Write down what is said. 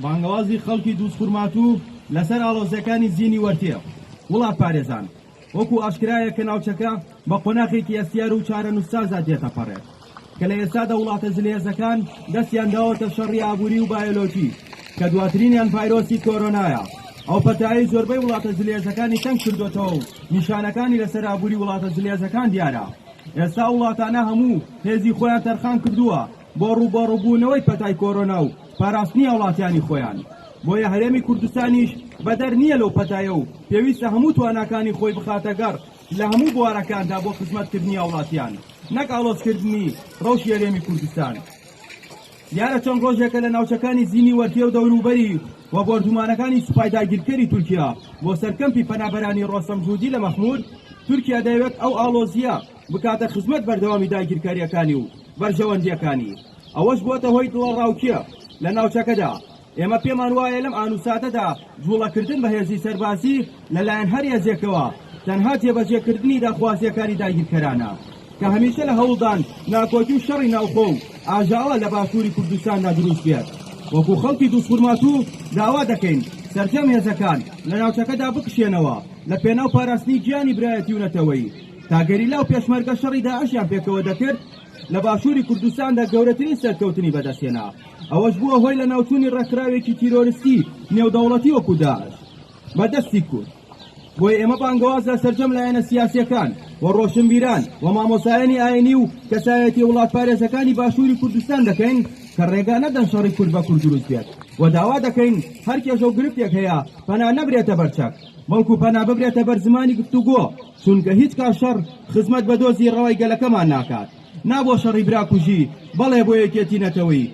بانگەوازی خەڵکی دووزخورماتوو لەسەر ئاڵۆزیەکانی زینی وەرتێ، وڵاتپارێزان، وەکو ئاشکرایە کە ناوچەکە بە قۆناخێکی هەستیار و چارەنووسسازدا تێتەپەڕێت کە لە ئێستادا وڵاتە زلهێزەکان دەستیان داوەتە شەڕی ئابووری و بایۆلۆجی کە دواترینیان ڤایرۆسی کۆرۆنایە ئەو پەتایەی زۆربەی وڵاتە زلهێزەکانی تەنگ کردۆتەوە و نیشانەکانی لەسەر ئابووری وڵاتە زلهێزەکان دیارە ئێستا ئەو وڵاتانە هەموو هێزی خۆیان تەرخان کردووە بۆ ڕووبەڕووبوونەوەی پەتای کۆرۆنا و پاراستنی هاوڵاتیانی خۆیان، بۆیە هەرێمی کوردستانیش بەدەر نییە لەو پەتایە و پێویستە هەموو تواناکانی خۆی بخاتە گەڕ لە هەموو بوارەکاندا بۆ خزمەتکردنی هاوڵاتیان نەک ئاڵۆزکردنی ڕەوشی هەرێمی کوردستان. دیارە چەند ڕۆژێکە لە ناوچەکانی زینی وەرتێ و دەوروبەری و بۆردومانەکانی سوپای داگیرکەری تورکیا بۆ سەر کەمپی پەنابەرانی ڕۆستەم جودی لە مەخمور، تورکیا دەیەوێت ئەو ئاڵۆزییە بکاتە خزمەت بەردەوامی داگیرکارییەکانی و بەرژەوەندییەکانی، ئەوەش بووەتە هۆی دڵەڕاوکێ لە ناوچەکەدا. ئێمە پێمان وایە لەم ئانوساتەدا جوڵەکردن بە هێزی سەربازی لەلایەن هەر هێزێکەوە تەنها جێبەجێکردنی داخوازییەکانی داگیرکەرانە کە هەمیشە لە هەوڵدان ناکۆکی و شەڕی ناوخۆ و ئاژاوە لە باشووری کوردستاندا دروست بێت. وەکو خەڵکی دووزخورماتوو داوا دەکەین سەرجەم هێزەکان لە ناوچەکەدا بکشێنەوە لە پێناو پاراستنی گیانی برایەتی و نەتەوەیی. تا گەریلا و پێشمەرگە شەڕی داعشیان پێکەوە دەکرد لە باشووری کوردستاندا گەورەترین سەرکەوتنی بەدەستهێنا، ئەوەش بووە هۆی لەناوچوونی ڕێکخراوێکی تیرۆرستی نێودەوڵەتی وەکو داعش بە دەستی کورد. بۆیە ئێمە بانگەواز لە سەرجەم لایەنە سیاسییەکان و ڕۆشنبیران و مامۆستایانی ئایینی و کەسایەتییە وڵاتپارێزەکانی باشووری کوردستان دەکەین کە ڕێگا نەدەن شەڕی کورد بە کورد دروست بێت و داوا دەکەین هەر کێشە و گرفتێک هەیە پەنا نەبرێتە بەر چەک بەڵکو پەنا ببرێتە بەر زمانی گفتوگۆ چونکە هیچ کات شەڕ خزمەت بە دۆزی ڕەوای گەلەکەمان ناکات. نا بۆ شەڕی براکوژی، بەڵێ بۆ یەکێتی نەتەوەیی.